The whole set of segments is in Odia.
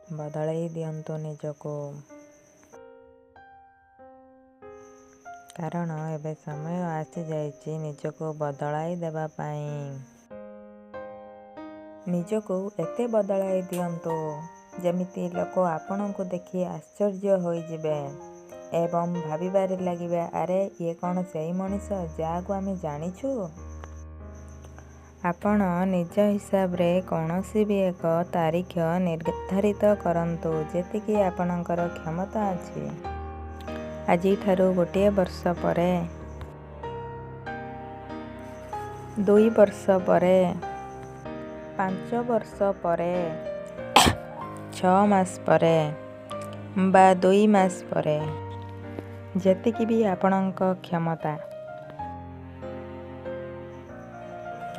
ବଦଳେଇ ଦିଅନ୍ତୁ ନିଜକୁ। କାରଣ ଏବେ ସମୟ ଆସିଯାଇଛି ନିଜକୁ ବଦଳାଇ ଦେବା ପାଇଁ। ନିଜକୁ ଏତେ ବଦଳାଇ ଦିଅନ୍ତୁ ଯେମିତି ଲୋକ ଆପଣଙ୍କୁ ଦେଖି ଆଶ୍ଚର୍ଯ୍ୟ ହୋଇଯିବେ ଏବଂ ଭାବିବାରେ ଲାଗିବେ, ଆରେ ଇଏ କ'ଣ ସେଇ ମଣିଷ ଯାହାକୁ ଆମେ ଜାଣିଛୁ? ଆପଣ ନିଜ ହିସାବରେ କୌଣସି ବି ଏକ ତାରିଖ ନିର୍ଦ୍ଧାରିତ କରନ୍ତୁ, ଯେତିକି ଆପଣଙ୍କର କ୍ଷମତା ଅଛି। ଆଜିଠାରୁ ଗୋଟିଏ ବର୍ଷ ପରେ, 2 ବର୍ଷ ପରେ, 5 ବର୍ଷ ପରେ, 6 ମାସ ପରେ ବା 2 ମାସ ପରେ, ଯେତିକି ବି ଆପଣଙ୍କ କ୍ଷମତା।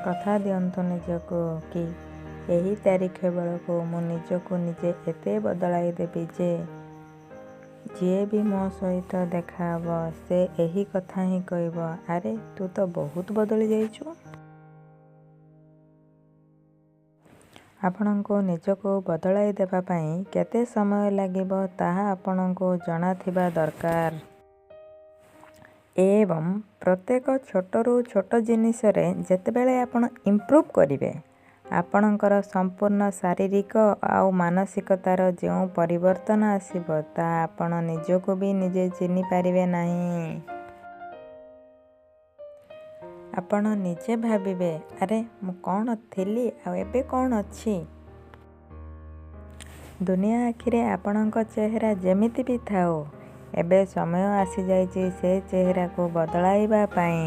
କଥା ଦିଅନ୍ତୁ ନିଜକୁ କି ଏହି ତାରିଖ ବେଳକୁ ମୁଁ ନିଜକୁ ନିଜେ ଏତେ ବଦଳାଇ ଦେବି ଯେ ଯିଏ ବି ମୋ ସହିତ ଦେଖାହେବ ସେ ଏହି କଥା ହିଁ କହିବ, ଆରେ ତୁ ତ ବହୁତ ବଦଳି ଯାଇଛୁ। ଆପଣଙ୍କୁ ନିଜକୁ ବଦଳାଇ ଦେବା ପାଇଁ କେତେ ସମୟ ଲାଗିବ ତାହା ଆପଣଙ୍କୁ ଜଣାଥିବା ଦରକାର। ଏବଂ ପ୍ରତ୍ୟେକ ଛୋଟରୁ ଛୋଟ ଜିନିଷରେ ଯେତେବେଳେ ଆପଣ ଇମ୍ପ୍ରୁଭ୍ କରିବେ, ଆପଣଙ୍କର ସମ୍ପୂର୍ଣ୍ଣ ଶାରୀରିକ ଆଉ ମାନସିକତାର ଯେଉଁ ପରିବର୍ତ୍ତନ ଆସିବ ତାହା ଆପଣ ନିଜକୁ ବି ନିଜେ ଚିହ୍ନି ପାରିବେ ନାହିଁ। ଆପଣ ନିଜେ ଭାବିବେ, ଆରେ ମୁଁ କ'ଣ ଥିଲି ଆଉ ଏବେ କ'ଣ ଅଛି? ଦୁନିଆ ଆଖିରେ ଆପଣଙ୍କ ଚେହେରା ଯେମିତି ବି ଥାଉ, ଏବେ ସମୟ ଆସିଯାଇଛି ସେ ଚେହେରାକୁ ବଦଳାଇବା ପାଇଁ।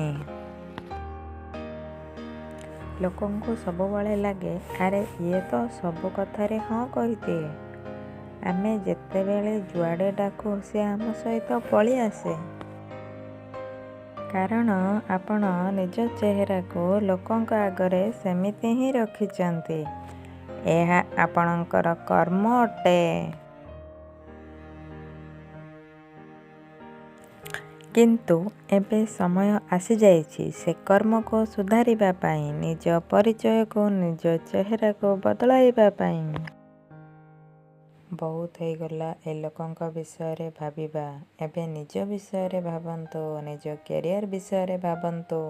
ଲୋକଙ୍କୁ ସବୁବେଳେ ଲାଗେ, ଆରେ ଇଏ ତ ସବୁ କଥାରେ ହଁ କହିଦିଏ। ଆମେ ଯେତେବେଳେ ଯୁଆଡ଼େ ଡାକୁ ସେ ଆମ ସହିତ ପଳିଆସେ। କାରଣ ଆପଣ ନିଜ ଚେହେରାକୁ ଲୋକଙ୍କ ଆଗରେ ସେମିତି ହିଁ ରଖିଛନ୍ତି। ଏହା ଆପଣଙ୍କର କର୍ମ ଅଟେ। କିନ୍ତୁ ଏବେ ସମୟ ଆସିଯାଇଛି ସେ କର୍ମକୁ ସୁଧାରିବା ପାଇଁ, ନିଜ ପରିଚୟକୁ, ନିଜ ଚେହେରାକୁ ବଦଳାଇବା ପାଇଁ। ବହୁତ ହେଇଗଲା ଏ ଲୋକଙ୍କ ବିଷୟରେ ଭାବିବା। ଏବେ ନିଜ ବିଷୟରେ ଭାବନ୍ତୁ, ନିଜ କ୍ୟାରିୟର ବିଷୟରେ ଭାବନ୍ତୁ।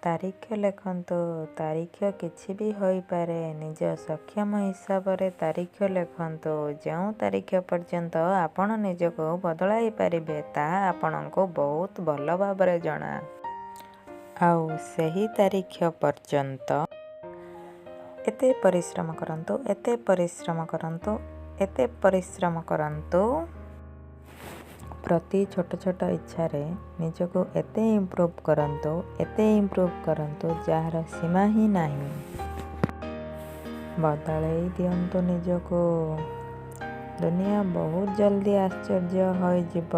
ତାରିଖ ଲେଖନ୍ତୁ। ତାରିଖ କିଛି ବି ହୋଇପାରେ। ନିଜ ସକ୍ଷମ ହିସାବରେ ତାରିଖ ଲେଖନ୍ତୁ। ଯେଉଁ ତାରିଖ ପର୍ଯ୍ୟନ୍ତ ଆପଣ ନିଜକୁ ବଦଳାଇ ପାରିବେ ତାହା ଆପଣଙ୍କୁ ବହୁତ ଭଲ ଭାବରେ ଜଣା। ଆଉ ସେହି ତାରିଖ ପର୍ଯ୍ୟନ୍ତ ଏତେ ପରିଶ୍ରମ କରନ୍ତୁ, ଏତେ ପରିଶ୍ରମ କରନ୍ତୁ, ଏତେ ପରିଶ୍ରମ କରନ୍ତୁ। ପ୍ରତି ଛୋଟ ଛୋଟ ଇଚ୍ଛାରେ ନିଜକୁ ଏତେ ଇମ୍ପ୍ରୁଭ୍ କରନ୍ତୁ, ଏତେ ଇମ୍ପ୍ରୁଭ୍ କରନ୍ତୁ ଯାହାର ସୀମା ହିଁ ନାହିଁ। ବଦଳେଇ ଦିଅନ୍ତୁ ନିଜକୁ। ଦୁନିଆ ବହୁତ ଜଲ୍ଦି ଆଶ୍ଚର୍ଯ୍ୟ ହୋଇଯିବ।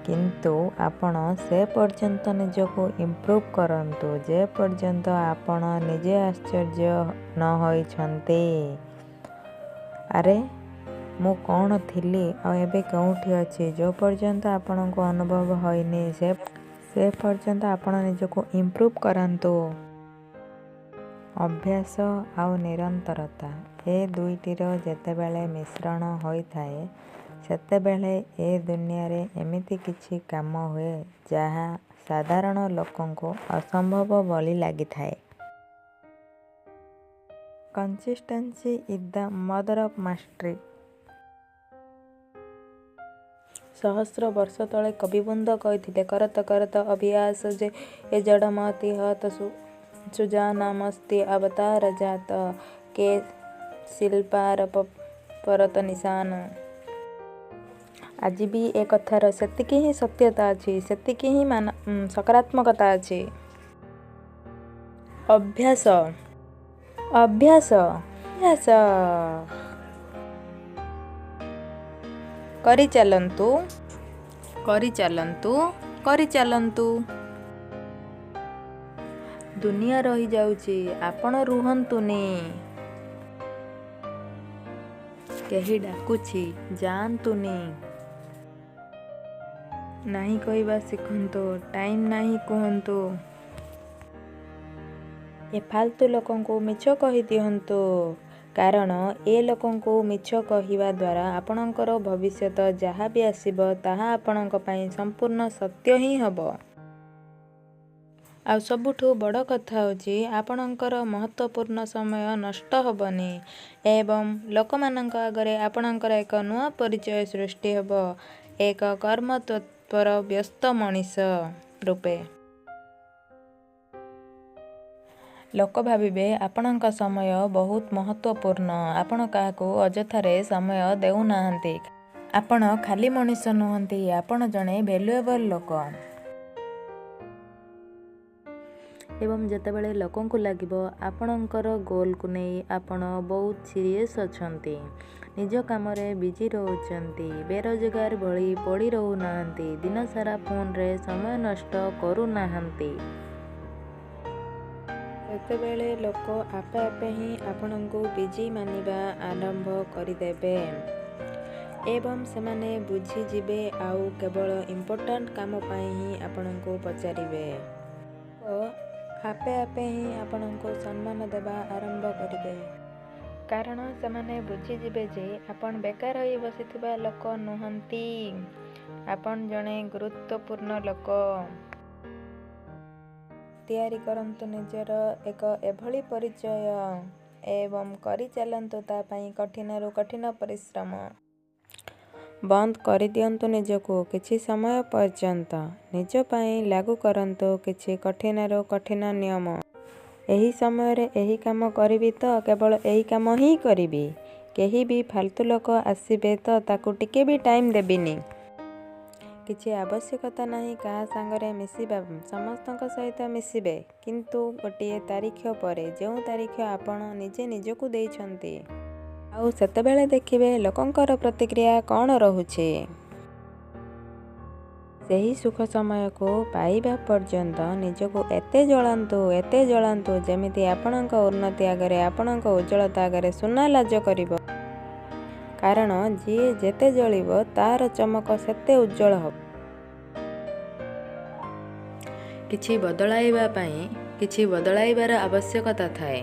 କିନ୍ତୁ ଆପଣ ସେ ପର୍ଯ୍ୟନ୍ତ ନିଜକୁ ଇମ୍ପ୍ରୁଭ୍ କରନ୍ତୁ ଯେ ପର୍ଯ୍ୟନ୍ତ ଆପଣ ନିଜେ ଆଶ୍ଚର୍ଯ୍ୟ ନ ହୋଇଛନ୍ତି। ଆରେ ମୁଁ କ'ଣ ଥିଲି ଆଉ ଏବେ କେଉଁଠି ଅଛି, ଯେଉଁ ପର୍ଯ୍ୟନ୍ତ ଆପଣଙ୍କୁ ଅନୁଭବ ହୋଇନି ସେ ପର୍ଯ୍ୟନ୍ତ ଆପଣ ନିଜକୁ ଇମ୍ପ୍ରୁଭ୍ କରନ୍ତୁ। ଅଭ୍ୟାସ ଆଉ ନିରନ୍ତରତା ଏ ଦୁଇଟିର ଯେତେବେଳେ ମିଶ୍ରଣ ହୋଇଥାଏ, ସେତେବେଳେ ଏ ଦୁନିଆରେ ଏମିତି କିଛି କାମ ହୁଏ ଯାହା ସାଧାରଣ ଲୋକଙ୍କୁ ଅସମ୍ଭବ ଭଳି ଲାଗିଥାଏ। Consistency is the mother of mastery. ସହସ୍ର ବର୍ଷ ତଳେ କବିବୃନ୍ଦ କହିଥିଲେ, କରତ କରତ ଅଭ୍ୟାସ ଯେ ଏ ଜଡ଼ ମତି ହତ ସୁଜାନ ମସ୍ତି ଅବତାର ଜାତ କେ ଶିଳ୍ପାର ପରତ ନିଶାନ। ଆଜି ବି ଏ କଥାର ସେତିକି ହିଁ ସତ୍ୟତା ଅଛି, ସେତିକି ହିଁ ସକାରାତ୍ମକତା ଅଛି। ଅଭ୍ୟାସ, ଅଭ୍ୟାସ, ଅଭ୍ୟାସ କରିଚାଲନ୍ତୁ, କରିଚାଲନ୍ତୁ, କରିଚାଲନ୍ତୁ। ଦୁନିଆ ରହିଯାଉଛି, ଆପଣ ରୁହନ୍ତୁନି। କେହି ଡାକୁଛି, ଯାଆନ୍ତୁନି। ନାହିଁ କହିବା ଶିଖନ୍ତୁ, ଟାଇମ୍ ନାହିଁ କୁହନ୍ତୁ। ଏ ଫାଲତୁ ଲୋକଙ୍କୁ ମିଛ କହିଦିଅନ୍ତୁ। କାରଣ ଏ ଲୋକଙ୍କୁ ମିଛ କହିବା ଦ୍ୱାରା ଆପଣଙ୍କର ଭବିଷ୍ୟତ ଯାହା ବି ଆସିବ ତାହା ଆପଣଙ୍କ ପାଇଁ ସମ୍ପୂର୍ଣ୍ଣ ସତ୍ୟ ହିଁ ହେବ। ଆଉ ସବୁଠୁ ବଡ଼ କଥା ହେଉଛି, ଆପଣଙ୍କର ମହତ୍ତ୍ୱପୂର୍ଣ୍ଣ ସମୟ ନଷ୍ଟ ହେବନି ଏବଂ ଲୋକମାନଙ୍କ ଆଗରେ ଆପଣଙ୍କର ଏକ ନୂଆ ପରିଚୟ ସୃଷ୍ଟି ହେବ, ଏକ କର୍ମତତ୍ପର ବ୍ୟସ୍ତ ମଣିଷ ରୂପେ। ଲୋକ ଭାବିବେ ଆପଣଙ୍କ ସମୟ ବହୁତ ମହତ୍ତ୍ୱପୂର୍ଣ୍ଣ, ଆପଣ କାହାକୁ ଅଯଥାରେ ସମୟ ଦେଉନାହାନ୍ତି। ଆପଣ ଖାଲି ମଣିଷ ନୁହନ୍ତି, ଆପଣ ଜଣେ ଭ୍ୟାଲୁଏବଲ୍ ଲୋକ। ଏବଂ ଯେତେବେଳେ ଲୋକଙ୍କୁ ଲାଗିବ ଆପଣଙ୍କର ଗୋଲକୁ ନେଇ ଆପଣ ବହୁତ ସିରିୟସ୍ ଅଛନ୍ତି, ନିଜ କାମରେ ବିଜି ରହୁଛନ୍ତି, ବେରୋଜଗାର ଭଳି ପଡ଼ି ରହୁନାହାନ୍ତି, ଦିନସାରା ଫୋନରେ ସମୟ ନଷ୍ଟ କରୁନାହାନ୍ତି, ସେତେବେଳେ ଲୋକ ଆପେ ଆପେ ହିଁ ଆପଣଙ୍କୁ ବିଜି ମାନିବା ଆରମ୍ଭ କରିଦେବେ ଏବଂ ସେମାନେ ବୁଝିଯିବେ ଆଉ କେବଳ ଇମ୍ପୋର୍ଟାଣ୍ଟ କାମ ପାଇଁ ହିଁ ଆପଣଙ୍କୁ ପଚାରିବେ। ଆପେ ଆପେ ହିଁ ଆପଣଙ୍କୁ ସମ୍ମାନ ଦେବା ଆରମ୍ଭ କରିବେ, କାରଣ ସେମାନେ ବୁଝିଯିବେ ଯେ ଆପଣ ବେକାର ହୋଇ ବସିଥିବା ଲୋକ ନୁହନ୍ତି, ଆପଣ ଜଣେ ଗୁରୁତ୍ୱପୂର୍ଣ୍ଣ ଲୋକ। ତିଆରି କରନ୍ତୁ ନିଜର ଏକ ଏଭଳି ପରିଚୟ ଏବଂ କରିଚାଲନ୍ତୁ ତା ପାଇଁ କଠିନରୁ କଠିନ ପରିଶ୍ରମ। ବନ୍ଦ କରିଦିଅନ୍ତୁ ନିଜକୁ କିଛି ସମୟ ପର୍ଯ୍ୟନ୍ତ। ନିଜ ପାଇଁ ଲାଗୁ କରନ୍ତୁ କିଛି କଠିନରୁ କଠିନ ନିୟମ। ଏହି ସମୟରେ ଏହି କାମ କରିବି ତ କେବଳ ଏହି କାମ ହିଁ କରିବି। କେହି ବି ଫାଲତୁ ଲୋକ ଆସିବେ ତ ତାକୁ ଟିକେ ବି ଟାଇମ୍ ଦେବିନି। କିଛି ଆବଶ୍ୟକତା ନାହିଁ କାହା ସାଙ୍ଗରେ ମିଶିବା, ସମସ୍ତଙ୍କ ସହିତ ମିଶିବେ, କିନ୍ତୁ ଗୋଟିଏ ତାରିଖ ପରେ, ଯେଉଁ ତାରିଖ ଆପଣ ନିଜେ ନିଜକୁ ଦେଇଛନ୍ତି। ଆଉ ସେତେବେଳେ ଦେଖିବେ ଲୋକଙ୍କର ପ୍ରତିକ୍ରିୟା କ'ଣ ରହୁଛି। ସେହି ସୁଖ ସମୟକୁ ପାଇବା ପର୍ଯ୍ୟନ୍ତ ନିଜକୁ ଏତେ ଜଳାନ୍ତୁ, ଏତେ ଜଳାନ୍ତୁ, ଯେମିତି ଆପଣଙ୍କ ଉନ୍ନତି ଆଗରେ, ଆପଣଙ୍କ ଉଜ୍ଜଳତା ଆଗରେ ସୁନା ଲାଜ କରିବ। କାରଣ ଯିଏ ଯେତେ ଜଳିବ ତାର ଚମକ ସେତେ ଉଜ୍ଜଳ ହେବ। କିଛି ବଦଳାଇବା ପାଇଁ କିଛି ବଦଳାଇବାର ଆବଶ୍ୟକତା ଥାଏ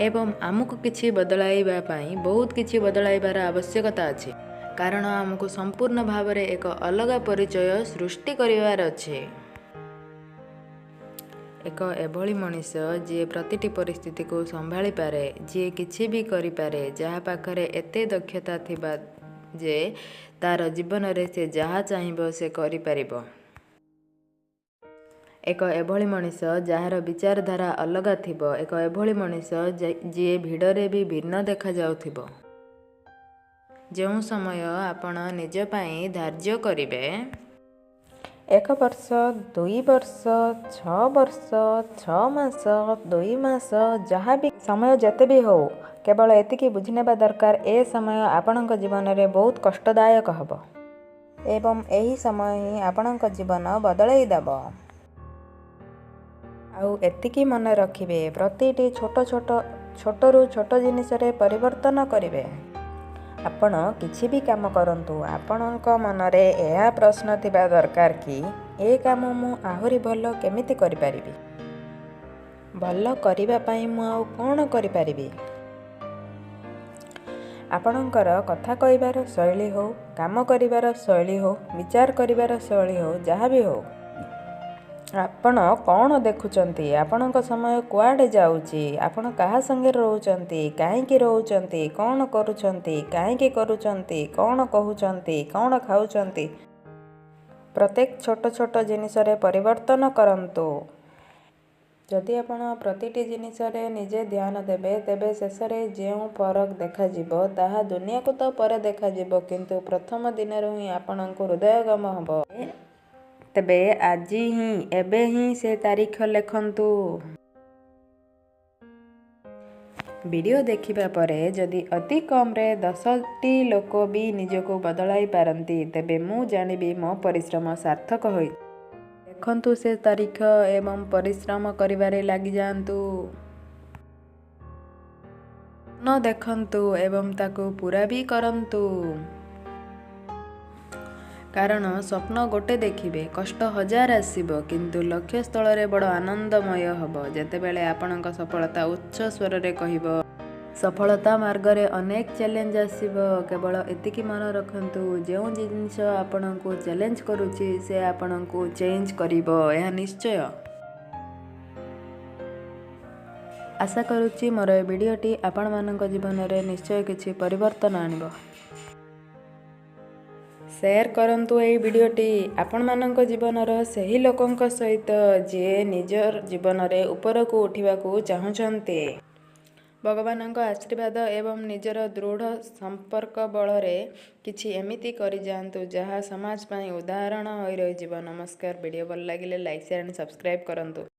ଏବଂ ଆମକୁ କିଛି ବଦଳାଇବା ପାଇଁ ବହୁତ କିଛି ବଦଳାଇବାର ଆବଶ୍ୟକତା ଅଛି, କାରଣ ଆମକୁ ସମ୍ପୂର୍ଣ୍ଣ ଭାବରେ ଏକ ଅଲଗା ପରିଚୟ ସୃଷ୍ଟି କରିବାର ଅଛି। ଏକ ଏଭଳି ମଣିଷ ଯିଏ ପ୍ରତିଟି ପରିସ୍ଥିତିକୁ ସମ୍ଭାଳିପାରେ, ଯିଏ କିଛି ବି କରିପାରେ, ଯାହା ପାଖରେ ଏତେ ଦକ୍ଷତା ଥିବା ଯେ ତାର ଜୀବନରେ ସେ ଯାହା ଚାହିଁବ ସେ କରିପାରିବ। ଏକ ଏଭଳି ମଣିଷ ଯାହାର ବିଚାରଧାରା ଅଲଗା ଥିବ, ଏକ ଏଭଳି ମଣିଷ ଯିଏ ଭିଡ଼ରେ ବି ଭିନ୍ନ ଦେଖାଯାଉଥିବ। ଯେଉଁ ସମୟ ଆପଣ ନିଜ ପାଇଁ ଧାର୍ଯ୍ୟ କରିବେ, 1 ବର୍ଷ, 2 ବର୍ଷ, 6 ବର୍ଷ, 6 ମାସ, 2 ମାସ, ଯାହା ବି ସମୟ ଯେତେ ବି ହେଉ, କେବଳ ଏତିକି ବୁଝିନେବା ଦରକାର ଏ ସମୟ ଆପଣଙ୍କ ଜୀବନରେ ବହୁତ କଷ୍ଟଦାୟକ ହେବ ଏବଂ ଏହି ସମୟ ହିଁ ଆପଣଙ୍କ ଜୀବନ ବଦଳେଇ ଦେବ। ଆଉ ଏତିକି ମନେ ରଖିବେ, ପ୍ରତିଟି ଛୋଟ ଛୋଟ ଛୋଟରୁ ଛୋଟ ଜିନିଷରେ ପରିବର୍ତ୍ତନ କରିବେ। ଆପଣ କିଛି ବି କାମ କରନ୍ତୁ, ଆପଣଙ୍କ ମନରେ ଏହା ପ୍ରଶ୍ନ ଥିବା ଦରକାର କି ଏ କାମ ମୁଁ ଆହୁରି ଭଲ କେମିତି କରିପାରିବି, ଭଲ କରିବା ପାଇଁ ମୁଁ ଆଉ କ'ଣ କରିପାରିବି। ଆପଣଙ୍କର କଥା କହିବାର ଶୈଳୀ ହେଉ, କାମ କରିବାର ଶୈଳୀ ହେଉ, ବିଚାର କରିବାର ଶୈଳୀ ହେଉ, ଯାହା ବି ହେଉ, ଆପଣ କ'ଣ ଦେଖୁଛନ୍ତି, ଆପଣଙ୍କ ସମୟ କୁଆଡ଼େ ଯାଉଛି, ଆପଣ କାହା ସାଙ୍ଗରେ ରହୁଛନ୍ତି, କାହିଁକି ରହୁଛନ୍ତି, କ'ଣ କରୁଛନ୍ତି, କାହିଁକି କରୁଛନ୍ତି, କ'ଣ କହୁଛନ୍ତି, କ'ଣ ଖାଉଛନ୍ତି, ପ୍ରତ୍ୟେକ ଛୋଟ ଛୋଟ ଜିନିଷରେ ପରିବର୍ତ୍ତନ କରନ୍ତୁ। ଯଦି ଆପଣ ପ୍ରତିଟି ଜିନିଷରେ ନିଜେ ଧ୍ୟାନ ଦେବେ, ତେବେ ଶେଷରେ ଯେଉଁ ଫରକ ଦେଖାଯିବ ତାହା ଦୁନିଆକୁ ତ ପରେ ଦେଖାଯିବ, କିନ୍ତୁ ପ୍ରଥମ ଦିନରୁ ହିଁ ଆପଣଙ୍କୁ ହୃଦୟଙ୍ଗମ ହେବ। ତେବେ ଆଜି ହିଁ, ଏବେ ହିଁ ସେ ତାରିଖ ଲେଖନ୍ତୁ। ଭିଡ଼ିଓ ଦେଖିବା ପରେ ଯଦି ଅତି କମ୍ରେ 10ଟି ଲୋକ ବି ନିଜକୁ ବଦଳାଇ ପାରନ୍ତି, ତେବେ ମୁଁ ଜାଣିବି ମୋ ପରିଶ୍ରମ ସାର୍ଥକ ହୋଇଛି। ଲେଖନ୍ତୁ ସେ ତାରିଖ ଏବଂ ପରିଶ୍ରମ କରିବାରେ ଲାଗିଯାଆନ୍ତୁ। ସ୍ୱପ୍ନ ଦେଖନ୍ତୁ ଏବଂ ତାକୁ ପୂରା ବି କରନ୍ତୁ। କାରଣ ସ୍ୱପ୍ନ ଗୋଟେ ଦେଖିବେ, କଷ୍ଟ ହଜାର ଆସିବ, କିନ୍ତୁ ଲକ୍ଷ୍ୟସ୍ଥଳରେ ବଡ଼ ଆନନ୍ଦମୟ ହେବ ଯେତେବେଳେ ଆପଣଙ୍କ ସଫଳତା ଉଚ୍ଚ ସ୍ୱରରେ କହିବ। ସଫଳତା ମାର୍ଗରେ ଅନେକ ଚ୍ୟାଲେଞ୍ଜ ଆସିବ। କେବଳ ଏତିକି ମନେ ରଖନ୍ତୁ, ଯେଉଁ ଜିନିଷ ଆପଣଙ୍କୁ ଚ୍ୟାଲେଞ୍ଜ କରୁଛି ସେ ଆପଣଙ୍କୁ ଚେଞ୍ଜ କରିବ, ଏହା ନିଶ୍ଚୟ। ଆଶା କରୁଛି ମୋର ଏ ଭିଡ଼ିଓଟି ଆପଣମାନଙ୍କ ଜୀବନରେ ନିଶ୍ଚୟ କିଛି ପରିବର୍ତ୍ତନ ଆଣିବ। ସେୟାର କରନ୍ତୁ ଏହି ଭିଡ଼ିଓଟି ଆପଣମାନଙ୍କ ଜୀବନର ସେହି ଲୋକଙ୍କ ସହିତ ଯିଏ ନିଜ ଜୀବନରେ ଉପରକୁ ଉଠିବାକୁ ଚାହୁଁଛନ୍ତି। ଭଗବାନଙ୍କ ଆଶୀର୍ବାଦ ଏବଂ ନିଜର ଦୃଢ଼ ସମ୍ପର୍କ ବଳରେ କିଛି ଏମିତି କରିଯାଆନ୍ତୁ ଯାହା ସମାଜ ପାଇଁ ଉଦାହରଣ ହୋଇ ରହିଯିବ। ନମସ୍କାର। ଭିଡ଼ିଓ ଭଲ ଲାଗିଲେ ଲାଇକ୍, ସେୟାର ଆଣ୍ଡ ସବସ୍କ୍ରାଇବ୍ କରନ୍ତୁ।